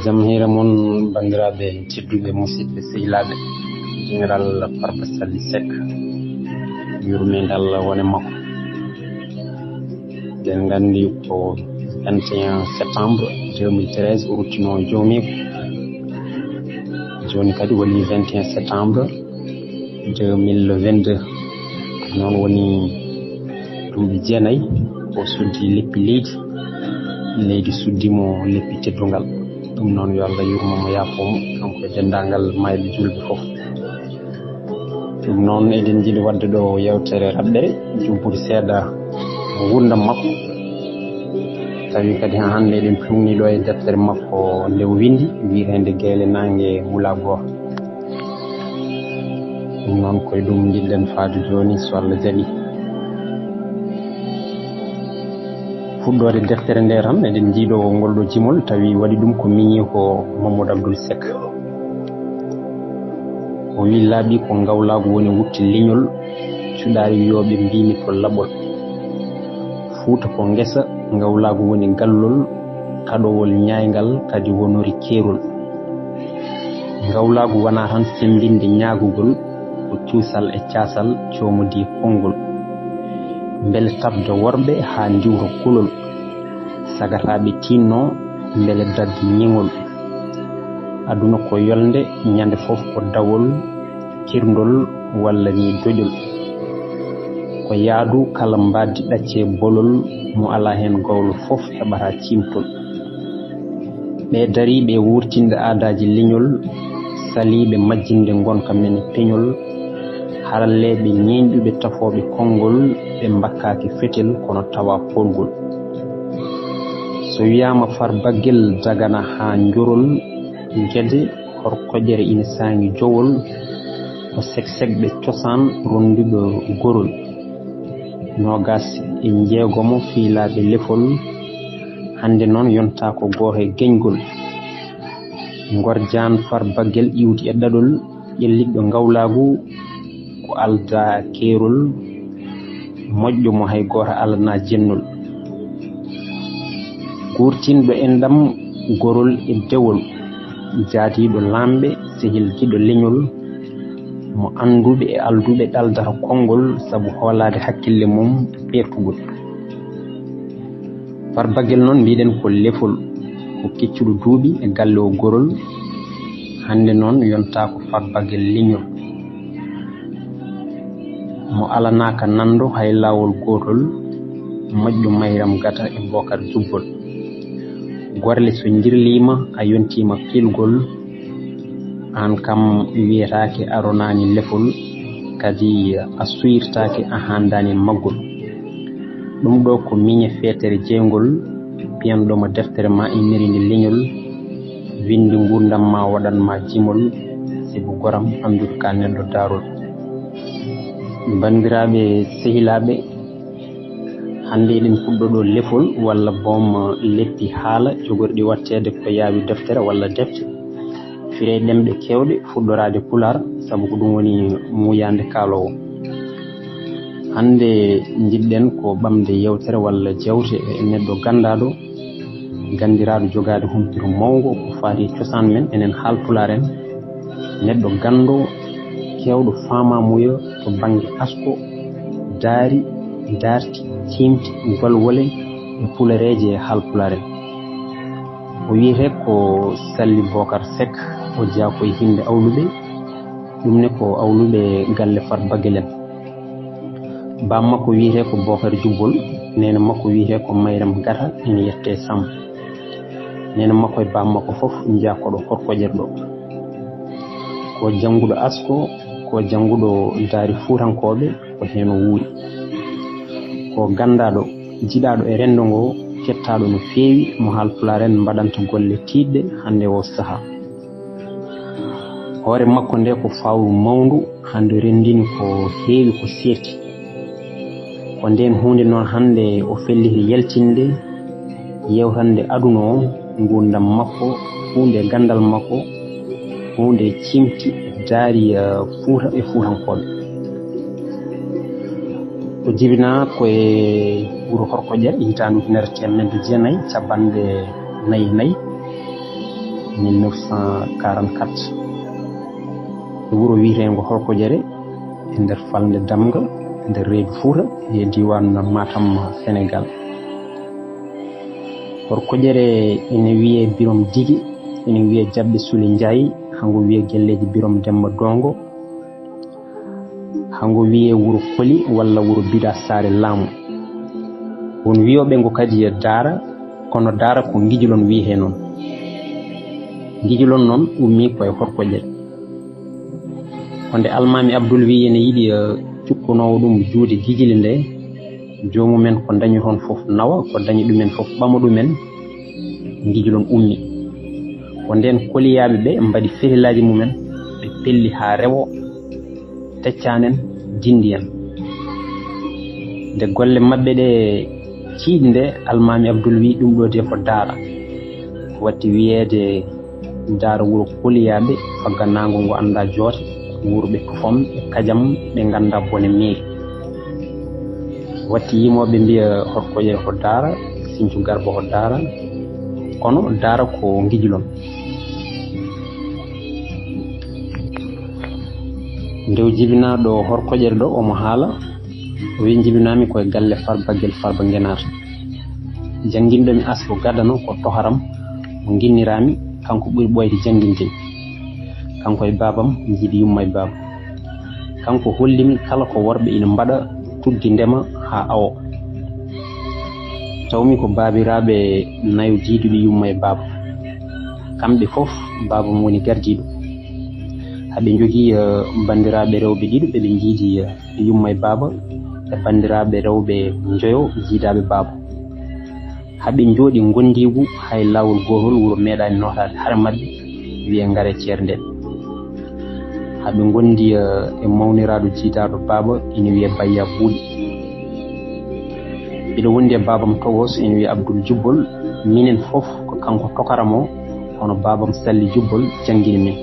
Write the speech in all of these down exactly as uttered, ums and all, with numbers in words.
Jam hiira mon, banndiraaɓe tedduɓe, musidɓe sehilaaɓe. Général Farba Sali Seck, yurmeende Allah wone makko. Eɗen nganndi ko vingt et un septembre deux mille treize o ruttinoo joomiiko. Jooni kadi woni vingt et un septembre deux mille vingt-deux. Noon woni duuɓi jeenayi o suddi leppi leydi. Leydi suddi mo leppi teddungal. Ɗum noon yo Allah yurmo mo, yaafo mo, kanko e denndaangal maayɓe juulɓe fof. Ɗum noon eɗen njiɗi waɗde ɗo yewtere raɓɓere, jubbude seeɗa nguurndam makko. Tawi kadi haa hannde eɗen plumni ɗo e deftere makko nde o winndi, wiyeteende Geele Naange Ngulaa Goor. Ɗum noon koye ɗum njiɗɗen faade jooni, so Allah jaɓi. Fuɗɗoode deftere nde tan, eɗen njiiɗo ngol ɗo jimol, tawi waɗi ɗum ko miñi ko Mamadou Abdoul Seck. O wi, laaɓi ko ngawlaagu woni wutte leñol, cuɗaari wiyooɓe mbiimi ko laɓol. Fuuta ko ngesa, ngawlaagu woni gallol, kaɗowol ñaayngal kadi wonori keerol. Ngawlaagu wonaa tan semmbinde ñaagugol, ko cuusal e caasal coomodii konngol. Mbele tabda worɓe haa ndiwra kulol, sagataaɓe tiinnoo mbele darde ñiŋol. Aduna ko yolnde, ñande fof ko dawol, kirndol walla ni doƴol. Ko yaadu kala mbaadi ɗacce bolol, mo alaa heen gowlo fof heɓata ciimtol. Ɓe dariiɓe e wuurtinde aadaaji leñol, saliiɓe majjinde ngonka men e peñol, haralleeɓe ñeeñɗuɓe tafooɓe konngol, ɓe mbakkaaki fetel kono tawa poolgol. So wiyaama Farba Gel Dagana haa Njorol, Gede, Horkoƴere ina saangi jowol, ko seksegɓe cosaan ronnduɓe gorol. Noogaas e njeegomo fiilaaɓe lefol, hannde noon yontaa ko gooto e geñgol. Ngorjaan Farba Gel iwdi e ɗaɗol, ƴellitɗo ngawlaagu ko aldaa keerol, moƴƴo mo hay gooto alanaa jennol. Guurtinɗo enɗam gorol e dewol, jaadiiɗo laamɓe, sehil giɗo leñol, mo annduɓe e alduɓe ɗaldata konngol sabu hoolaade hakkille mum e peertugol. Farba Gel noon mbiɗen ko lefol, ko keccuɗo duuɓi e galle o gorol, hannde noon yontaa ko Farba Gel leñol. Mo alanaaka nanndo hay laawol gootol, moƴƴo Mayram Gata e Bookar Jubbol. Gorle so njirliima, a yontiima piilgol, aan kam wiyetaake a ronaani lefol, kadi a suyirtaake a haandaani maggol. Ɗum ɗo ko miñe feetere jeyngol, piyanɗo ma deftere ma e nerinde leñol, winndi nguurndam ma waɗan ma jimol, sibu goram anndude ka neɗɗo daarol. Banndiraaɓe sehilaaɓe, hannde eɗen puɗɗo ɗo lefol walla boom leppi haala jogorɗi waɗteede ko yaawi deftere walla defte. Fire ɗemɗe keewɗe fuɗɗoraade Pulaar, sabu ko ɗum woni muuyaande kaaloowo. Hannde njiɗɗen ko ɓamde yewtere walla jewte e neɗɗo ganndaaɗo, ganndiraaɗo jogaade humpito mawngo ko faati e cosaan men, enen Haalpulaar en. Neɗɗo ganndo, keewɗo faamaamuya to bannge asko, daari, daarti, ciimti, golwole e pulareeje Haalpulaar en. O wiyetee ko Salli Bookar Sek, o jeyaa ko e hinnde Awluɓe, ɗum ne ko Awluɓe galle Farba Gel en. Baam makko wiyetee ko Bookar Jubbol, neene makko wiyetee ko Mayram Gata, ina yettee Samb. Neene makko e baam makko fof njeyaa ko ɗo Horkoƴere ɗo. Ko jannguɗo asko, ko jannguɗo daari Fuutankooɓe, ko heen o wuuri. Ko ganndaaɗo, jiɗaaɗo e renndo ngo, kettaaɗo no feewi, mo Haalpulaar en mbaɗanta golle tiiɗɗe hannde oo sahaa. Hoore makko nde ko fawru mawndu, hannde renndini ko heewi ko seerti. Ko ndeen huunde noon hannde o felliti yaltinde, yewtande aduna o, nguurndam makko, huunde ganndal makko, huunde ciimti, daari, eh, Fuuta e Fuutankooɓe. O jibinaa ko e wuro Horkoƴere, hitaande ujunere teemedde jeenayi, cappanɗe nayi e nayi, mille neuf cent quarante-quatre, e wuro wiyeteengo Horkojere, e nder falnde Damga, e nder reedu Fuuta, e diiwaan Matam, Senegaal. Horkojere ene wiyee Birom Digi, ene wiyee Jaɓɓe Sule Njaay, hango wiyee Gelleeji Birom Demba Dongo, hango wiyee wuro Koli walla wuro Bida Saare Laamu. Won wiyooɓe ngo kadi e Daara, kono Daara ko Ngijilon wiyetee noon. Ngijilon noon ummii ko e Horkojere. Ko nde Almaami Abdul wii ene yiɗi, eh, cukkunoowo ɗum juude Gijili nde, joomumen ko dañi toon fof nawa, ko dañi ɗumen fof ɓama ɗumen, Ngijilon ummi. Ko ndeen koliyaaɓe ɓe mbaɗi fetelaaji mumen, ɓe pelli haa rewo, teccaani en, dindi en. Nde golle maɓɓe ɗe ciiɗi nde, Almaami Abdul wii ɗum ɗo de ko Daara. Ko watti wiyeede Daara wuro koliyaaɓe, fagganaango ngo anndaa joote, wuurɓe tufam e kajam, ɓe nganndaa bone meeri. Watti yimooɓe mbiya Horkojere ko Daara, Sincu Garba ko Daara, kono Daara ko Ngijilon. Nde o jibinaa ɗo Horkojere ɗo, omo haala, o wi: "Njibinaami ko e galle Farba Gel Farba Ngenaar. Jannginɗo mi asko gadano ko toharam, mo nginniraami, kanko ɓuri ɓooyde jannginde mi. Kanko e baabam njiidi yumma e baaba. Kanko holli mi kala ko worɓe ina mbaɗa, tuggi ndema haa awo. Tawmi ko baabiraaɓe nayo jiiduɓe yumma e baaba. Kamɓe fof, baabam woni gardiiɗo. Haɓe njogii, eh, banndiraaɓe rewɓe ɗiɗo, ɓe ɓe njiidi, eh, yumma e baaba, e banndiraaɓe rewɓe njoyo jiidaaɓe baaba. Haɓe njooɗi ngondiigu hay laawol gootol, wuro meeɗaani nootaade hare maɓɓe, wiyee Ngare Ceerndeen. Haɓe ngondi, eh, e mawniraaɗo jiidaaɗo baaba, ina wiyee Bayya Buuɗi. Mbiɗo wondi e baabam togos, ina wiyee Abdul Jubbol. Minen fof ko kanko tokaram o, kono baabam Salli Jubbol janngini min.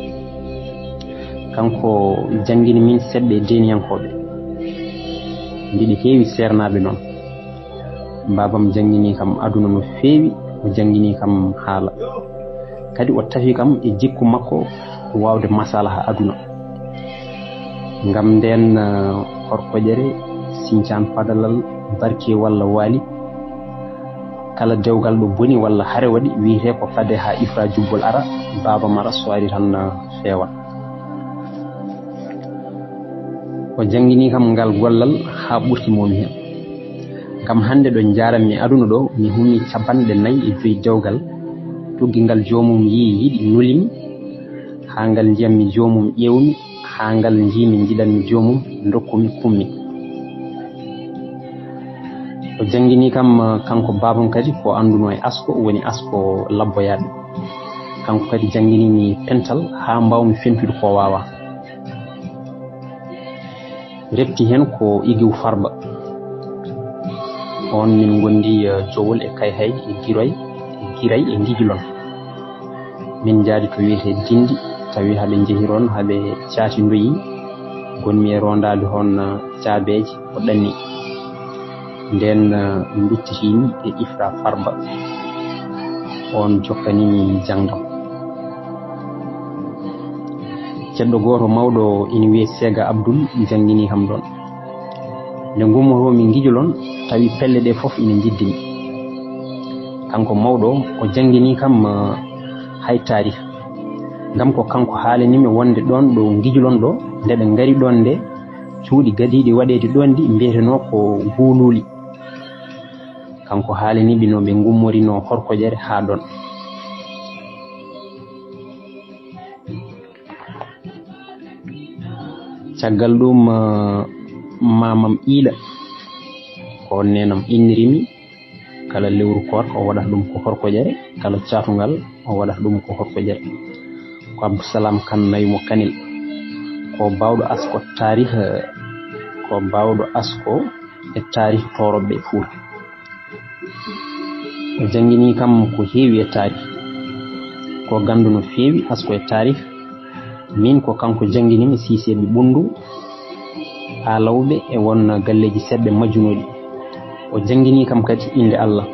Kanko janngini min seɓɓe e deeniyankooɓe. Mbiɗo heewi seernaaɓe noon. Baabam janngini kam aduna no feewi, o janngini kam haala. Kadi o tafi kam e jikku makko waawde masalaha aduna. Ngam ndeen, eh, Horkojere, Sincaan Padalal, Barke walla Waali, kala dewgal ɗo boni walla hare waɗi, wiyetee ko fade haa Ifra Jubbol ara, baabam ara, so ari tan, eh, feewa. O janngini kam ngal gollal haa ɓurti mo mi heen. Ngam hannde ɗo njaarammi aduna ɗo, mi humii capanɗe nayi e joyi dewgal. Tuggi ngal joomum yii yiɗi nuli mi, haa ngal njiyammi joomum ƴeewu mi, haa ngal njii mi njiɗanmi joomum ndokku mi kummi. O janngini kam, kanko baabam kadi ko anndunoo e asko, woni asko labboyaaɓe. Kanko kadi janngini mi pental haa mbaawmi fentude ko waawaa. Refti heen ko Igiw Farba. Oon min ngondi, eh, Jowol e Kayhay e Giroy, e Giray e Ngijilon. Min njaadi to wiyetee Dindi, tawi haɓe njehi toon, haɓe caatindoyi. Ngonmi e rondaade toon, eh, caabeeje ko ɗanni. Ndeen, eh, nduttitiimi e Ifra Farba. Oon jokkani mi janngam. Ceddo gooto mawɗo ina wiyee Seega Abdul janngini kam ɗoon. Nde ngummotoo-mi Ngijilon, tawi pelle ɗe fof ina njiddi mi. Kanko mawɗo o, o janngini kam, eh, hay taarih. Ngam ko kanko haalani mi wonde ɗoon ɗo Ngijilon ɗo, nde ɓe ngari ɗoon nde, cuuɗi gadiiɗi waɗeede ɗoon ɗi mbiyetenoo ko Guuluuli. Kanko haalani ɓe no ɓe ngummorinoo Horkojere haa ɗoon. Caggal ɗum, eh, maamam Iila, ko neenam inniri mi, kala lewru koorka o waɗata ɗum ko Horkojere, kala caatungal o waɗata ɗum ko Horkojere. Ko Abdusalaam Kan nayo mo Kanel, ko baawɗo asko taarih, ko baawɗo asko e taarih tooroɓe Fuuta. O janngini kam ko heewi e taarih. Ko ganndo no feewi asko e taarih. Min ko kanko janngini mi Siiseeɓe Ɓunndu, Aalawɓe e won galleeji seɓɓe majjunooɗi. O janngini kam kadi innde Allah.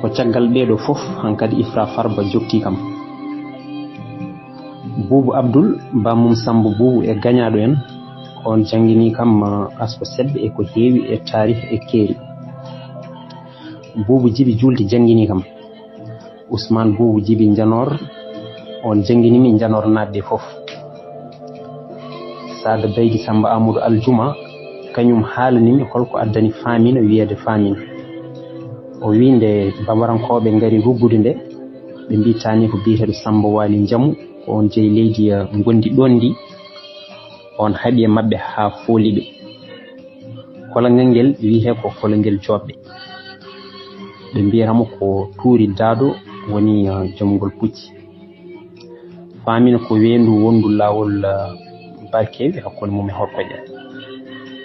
Ko caggal ɓeeɗo fof hankadi Ifra Farba jokki kam. Buubu Abdul, bammum Sammba Buubu e gañaaɗo en, on janngini kam, ah, asko seɓɓe e ko heewi e taarih e keeri. Buubu Jibi Juulde janngini kam. Usmaan Buubu Jibi Njanoor, on janngini mi Njanoor naatde fof. Saada Baydi Sammba Amadou Aljuma, kañum haalani mi holko addani Faamina wiyeede Faamina. O wii nde Bambarankooɓe ngari ruggude nde, ɓe mbii taani ko biyeteeɗo Sammba Waali Njamu, ko on jeyi leydi, eh, ngondi ɗoon ndi, on haɓi e maɓɓe haa fooli ɓe. Kolongal ngel wiyetee ko kolongal joɓɓe. Ɓe mbiyata mo ko Tuuri Daado woni, eh, joom ngol pucci. Faamina ko weendu wondu laawol, eh, Barkeewi hakkunde mum e Horkoƴe.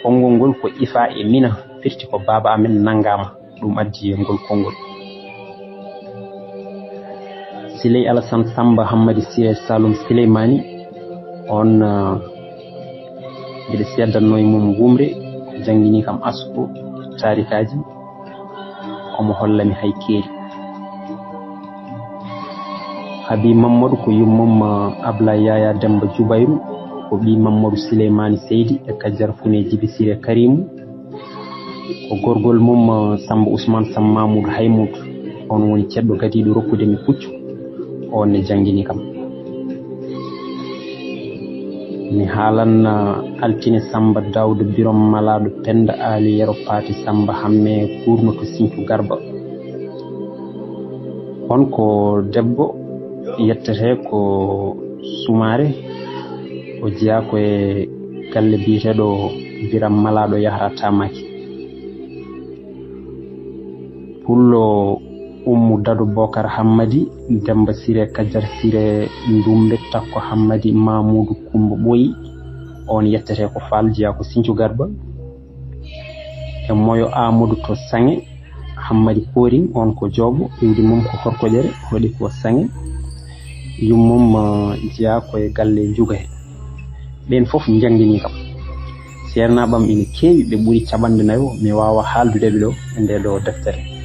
Konngol ngol ko Ifa e Mina, firti ko baaba amen nanngaama. Ɗum addi e ngol konngol. Siley Alasan Sammba Hammadi Siree Saalum Sileymaani, on, ah, mbiɗa seedannoo e mum wumre, janngini kam asko, taarikaaji, omo holla mi hay keeri. Habi Mammadu ko yummum, ah, Ablaye Yaya Demba Jubayru, ko ɓii Mammadu Sileymaani Seydi e Kajjar Fune Jibi Siree Karimu. Ko gorgol mum, eh, Sammba Usmaan Sammba Mamuudu Haymuudu, on woni ceɗɗo gadiiɗo rokkude mi puccu, on ne janngini kam. Mi haalan, eh, altine Sammba Daawda Birom Malaaɗo Pennda Aali Yero Paati Sammba Hammee kuurno to Siñcu Garba. On ko debbo yettetee ko Sumaare, o jeyaa ko e galle biyeteeɗo Biram Malaaɗo Yahra Tamaki. Pullo Ummu Dado Bokar Hammadi, Demba Sire Kajar Sire Ndumbe Takko Hammadi Mamuudu Kumba Ɓooyi, on yettetee ko Faal, jeyaa ko Siñcu Garba. E moyo Amadou to Saŋe, Hammadi Koorin, on ko Joobo, iwdi mum ko Horkoƴere, waɗi ko Saŋe. Yummum, eh, jeyaa ko e galle Njuga he. Ɓeen fof njanngini kam. Seernaaɓe am ina keewi, ɓe ɓuri capanɗe nayo, mi waawaa haaldude ɓe ɗo e ndee ɗo deftere.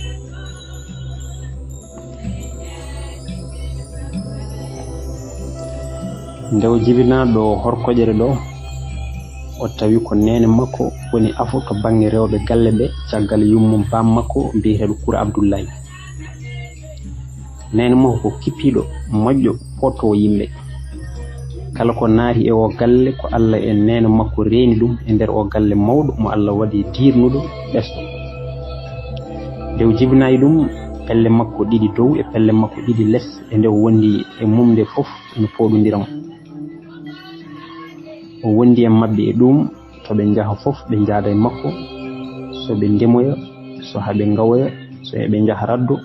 Nde o jibinaa ɗo Horkoƴere ɗo, o tawi ko neene makko woni afo to bannge rewɓe galle ɓe, caggal yummum baam makko biyeteeɗo Kura Abdullaay. Neene makko ko kippiiɗo, moƴƴo, pootoowo yimɓe. Kala ko naati e o galle, ko Alla e neene makko reeni ɗum e nder o galle mawɗo mo Alla waɗi diirnuɗo, ɓesɗo. Nde o jibinaa e ɗum, pelle makko ɗiɗi dow e pelle makko ɗiɗi les, e nde o wondi e mum nde fof ina fooɗondira mo. O wondi e maɓɓe e ɗum, to ɓe njaha fof, ɓe njaada e makko, so ɓe ndemoya, so haa ɓe ngawoya, so eɓe njaha raddo,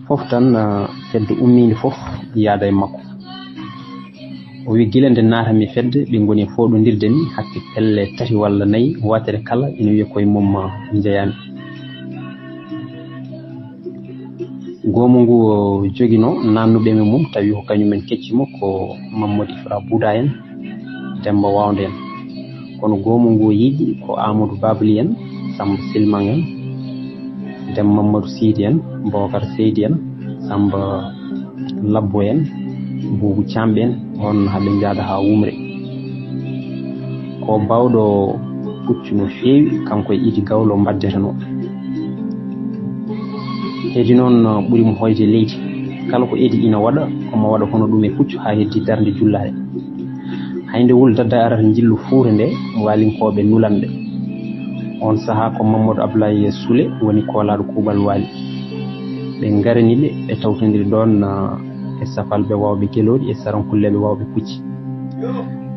fof tan, ah, fedde ummiinde fof yaada e makko. O wi, gila nde naatami fedde, ɓe ngoni e fooɗondirde mi, hakke pelle tati walla nayi, watere kala ina wiya koye mum, ah, njeyaami. Goomu ngu o joginoo naannuɓe e mum, tawi ko kañum en kecci mo, ko Mammadi Ifra Buuda en, Demba Wawnde en. Kono goomu ngu o yiɗi ko Amadou Babli en, Samba Silmang en, Dem Mamadou Sidi en, Bokar Seydi en, Samba Labbo en, Buubu Caamɓe en, on haa ɓe njaada haa wumre. Ko baawɗo puccu no feewi, kanko e Idi Gawlo mbaddeteno. Edi noon ɓuri mo hoyde leydi. Kala ko Edi ina waɗa, omo waɗa hono ɗum e puccu haa heddi darnde jullaare. Hay nde wul dadda arata njillu fuure nde, waalinkooɓe nulanɓe. On sahaa ko Mamadou Ablaye Sule woni koolaaɗo kuuɓal waali. Ɓe ngarani ɓe, ɓe tawtondiri ɗoon, ah, e safalɓe waawɓe gelooɗi e sarankulleeɓe waawɓe pucci.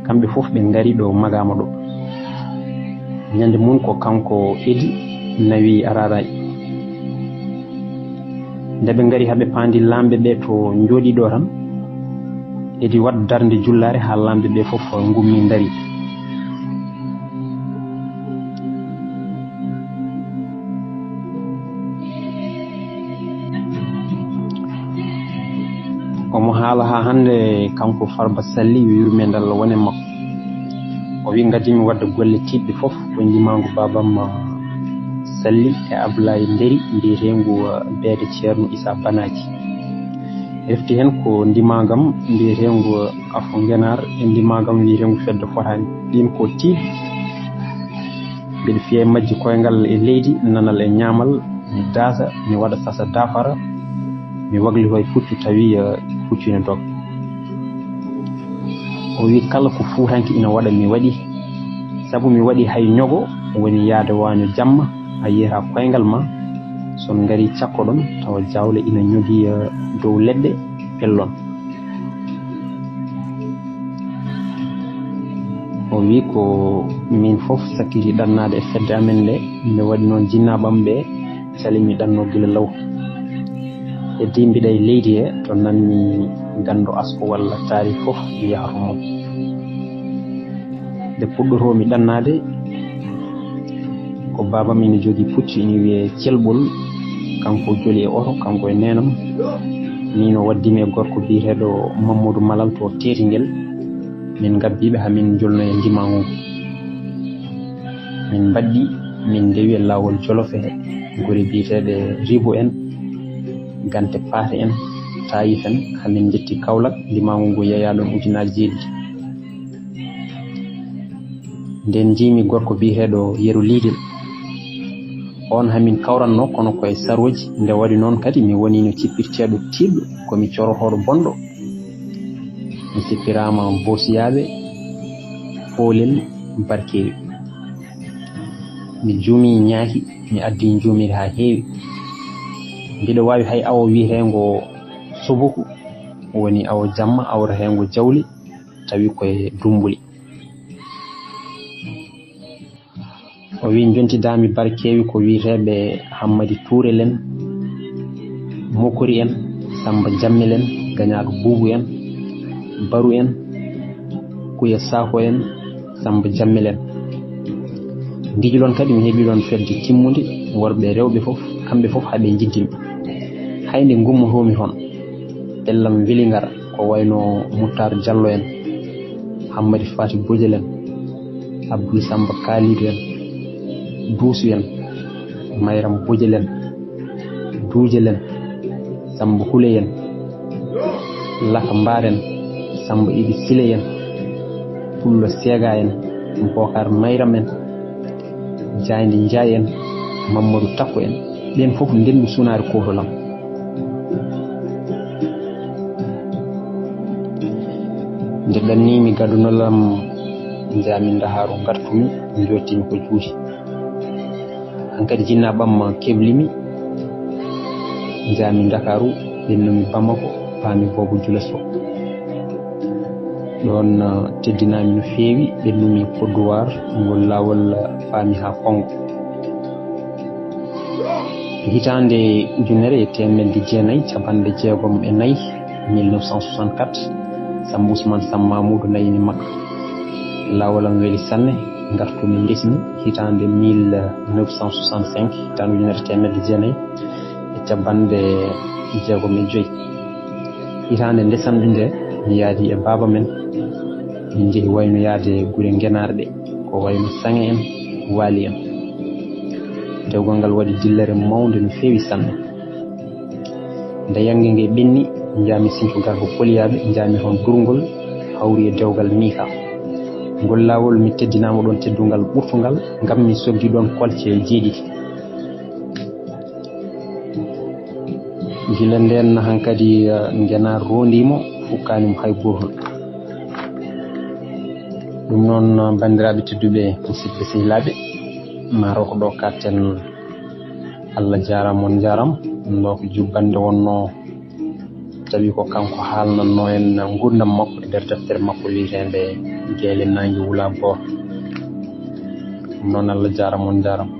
Kamɓe fof ɓe ngari ɗo Magaama ɗo. Ñande mum ko kanko Edi nawi Araray. Nde ɓe ngari haa ɓe paandi laamɓe ɓe to njooɗi ɗo tan, Edi waɗ darnde jullaare haa laamɓe ɓe fof ngummi ndari. Omo haala haa hannde kanko Farba Salli, yo yurmeende Allah wone makko. O wi, ngadimi waɗde golle tiiɗɗe fof ko njimaangu baabam, ah, Salli e Ablaye Nderi mbiyeteengu Beede Ceerno Issa Banaaji. Refti heen ko ndimaagam mbiyeteengu Afo Ngenaar e ndimaagam mbiyeteengu Fedde Fotaani. Ɗiin ko tiiɗi. Mbiɗa fiya e majji koyngal e leydi, nanal e ñaamal, mi daasa, mi waɗa sasa dafara, mi waglito e puccu tawi, eh, puccu ina doga. O wi kala ko fuutanke ina waɗa mi waɗi, sabu mi waɗi hay ñogo woni yaade waaño jamma, a yiyata koyngal ma, so on ngari cakkoɗon tawa jawle ina ñogii, eh, dow leɗɗe, pellon. O wi ko min fof sakkiti ɗannaade e fedde amen nde, nde waɗi noon jinnaaɓe am ɓe cali mi ɗanno gila law. Heddi mbiɗa e leydi he to nanmi ganndo asko walla taari fof mi yaha to mum. Nde puɗɗotoomi ɗannaade, ko baabam ina jogii puccu ina wiyee Celɓol, kanko joli e oto, kanko e neenam. Miin o waddi mi e gorko biyeteeɗo Mammadu Malal to Teetingel. Min ngabbiiɓe haa min njolno e ndimaangu ngu. Min mbaɗɗi, min ndewi e laawol Jolof he gure biyeteeɗe Ribo en, Gante Paate en, Taayif en, haa min njetti Kawlak, ndimaangu ngu yeeyaa ɗoon ujunaaji jeeɗiɗi. Nden njiimi gorko biyeteeɗo Yero Liidel. Oon haa min kawratnoo, kono ko e sarooji. Nde waɗi noon kadi, mi woniino cippirteeɗo tiiɗɗo, ko mi corotooɗo bonɗo. Mi sippiraama boosiyaaɓe, poolel, barkeewi. Mi juumii ñaaki, mi addii njuumiri haa heewi. Mbiɗo waawi hay awo wiyeteengo Soboku, woni awo jamma, awreteengo jawle, tawi ko e Dumbuli. O wi, njontidaami barkeewi ko wiyeteeɓe Hammadi Tuurel en, Mokori en, Samba Jammel en, Gañaaɗo Buubu en, Baru en, Kuya Saako en, Samba Jammel en. Ngijlon kadi mi heɓii ɗoon fedde timmunde, worɓe e rewɓe fof, kamɓe fof haa ɓe njiddimi. Hay nde ngummotoomi toon, ɗellam weli ngara, ko wayno Muttar Jallo en, Hammadi Faati Bojel en, Abdul Samba Kaalidu en, Duusu en, Mayram Bojel en, Duujel en, Samba Huley en, Laka Mbaar en, Samba Idi Siley en, Pullo Seega en, Bokar Mayram en, Jaaynde Njaay en, Mammadu Takko en, ɓeen fof ndenndi sunaare kootolam. Nde ɗanniimi gadunoolam, njaami Ndakaaru, ngartumi, njottimi ko juuti. Hankadi jinnaaɓe am keblimi, njaami Ndakaaru, ɓennumi Bamako, paami Boobo Julaso. Ɗoon, eh, teddinaami no feewi, ɓennumi Kodduwaar, ngol laawol, eh, paami haa Konngo. Hitaande ujunere e teemedde jeenayi, capanɗe jeegom e nayi, mille neuf cent soixante-quatre, Samba Ousmane Samba Mamoudou nayini makko. Laawol am weli sanne, ngartumi ndesmi hitaande mille neuf cent soixante-cinq, hitaande ujunere teemedde jeenayi e capanɗe jeegom e joy. Hitaande ndesamɗi nde, mi yaadi e baaba men, min njehi wayno yaade gure Ngenaar ɗe, ko wayno Saŋe en, Waali en. Dewgal ngal waɗi dillere mawnde no feewi sanne. Nde yannge nge ɓenni, njaami Sinthu Garba Koliyaaɓe, njaami toon Durngol, hawri e dewgal Miika. Ngol laawol mi teddinaama ɗoon teddungal ɓurtungal, ngam mi soggi ɗoon kolce jeeɗiɗi. Gila ndeen hankadi, eh, Ngenaar roondii mo, fukkaani mo hay gooto. Ɗum noon, banndiraaɓe tedduɓe, musidɓe sehilaaɓe, maaro ko ɗo kaaɗten. Allah jaaraama, on njaaraama. Ɗum ɗo ko jubbannde wonnoo, tawi ko kanko haalnannoo en nguurndam makko e nder deftere makko wiyeteende Geele Naange Wula Booro. Ɗum noon, Allah jaaraama, on njaaraama.